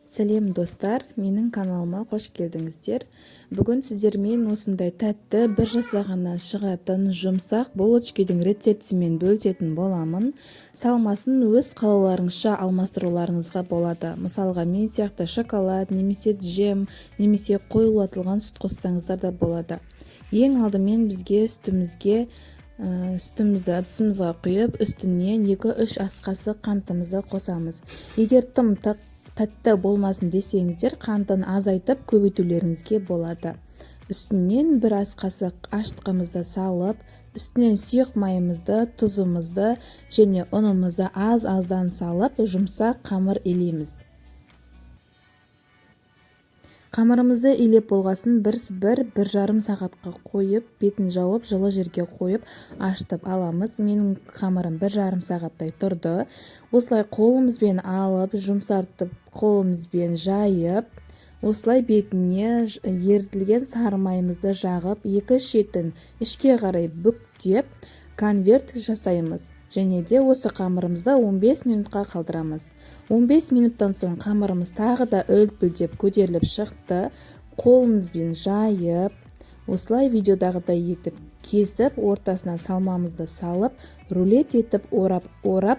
Сәлем, достар! Менің каналыма қош келдіңіздер! Бүгін сіздермен осындай тәтті, бір жасағаннан шығатын жұмсақ булочкидің рецептімен бөлісетін боламын. Салмасын өз қалауларыңызша алмастыруларыңызға болады. Мысалға, мен сияқты шоколад немесе джем немесе қоюлатылған сүт қоссаңыздар да болады. Ең алдымен бізге сүтімізді ыдысымызға құйып, үстінен 2-3 ас қасық қантымызды қосамыз. Егер тым тәтті болмасын десеңіздер, қантын азайтып, көбейтулеріңізге болады. Үстінен 1 ас қасық ашытқымызды салып, үстінен сұйық майымызды, тұзымызды және ұнымызды аз-аздан салып, жұмсақ қамыр илейміз. Қамырымызды илеп болғасын, 1-1,5 сағатқа қойып, бетін жауып, жылы жерге қойып, ашытып аламыз. Менің қамырым 1,5 сағаттай тұрды. Осылай қолымызбен алып, жұмсартып, қолымызбен жайып, осылай бетіне ерітілген сары майымызды жағып, екі шетін ішке қарай бүктеп, конверт жасаймыз. Және де осы қамырымызды 15 минутқа қалдырамыз. 15 минуттан соң қамырымыз тағы да үлпілдеп көтеріліп шықты. Қолымызбен жайып, осылай видеодағыдай етіп кесіп, ортасына салмамызды салып, рулет етіп орап орап,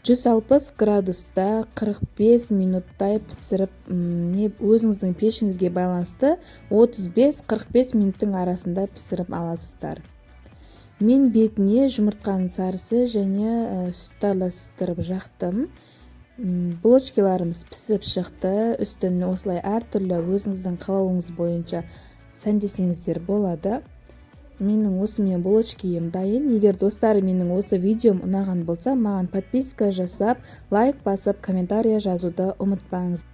160 градуста 45 минуттай пісіріп, не өзіңіздің пешіңізге байланысты 35-45 минуттың арасында пісіріп аласыздар. Мен бетіне жұмыртқаның сарысы және сүт араластырып жақтым. Булочкаларымыз пісіп шықты. Үстін осылай әртүрлі өзіңіздің қалауыңыз бойынша сәндесеңіздер болады. Менің осымен булочкиім дайын. Егер, достар, менің осы видеом ұнаған болса, маған подписка жасап, лайк басып, комментарий жазуды ұмытпаңыз.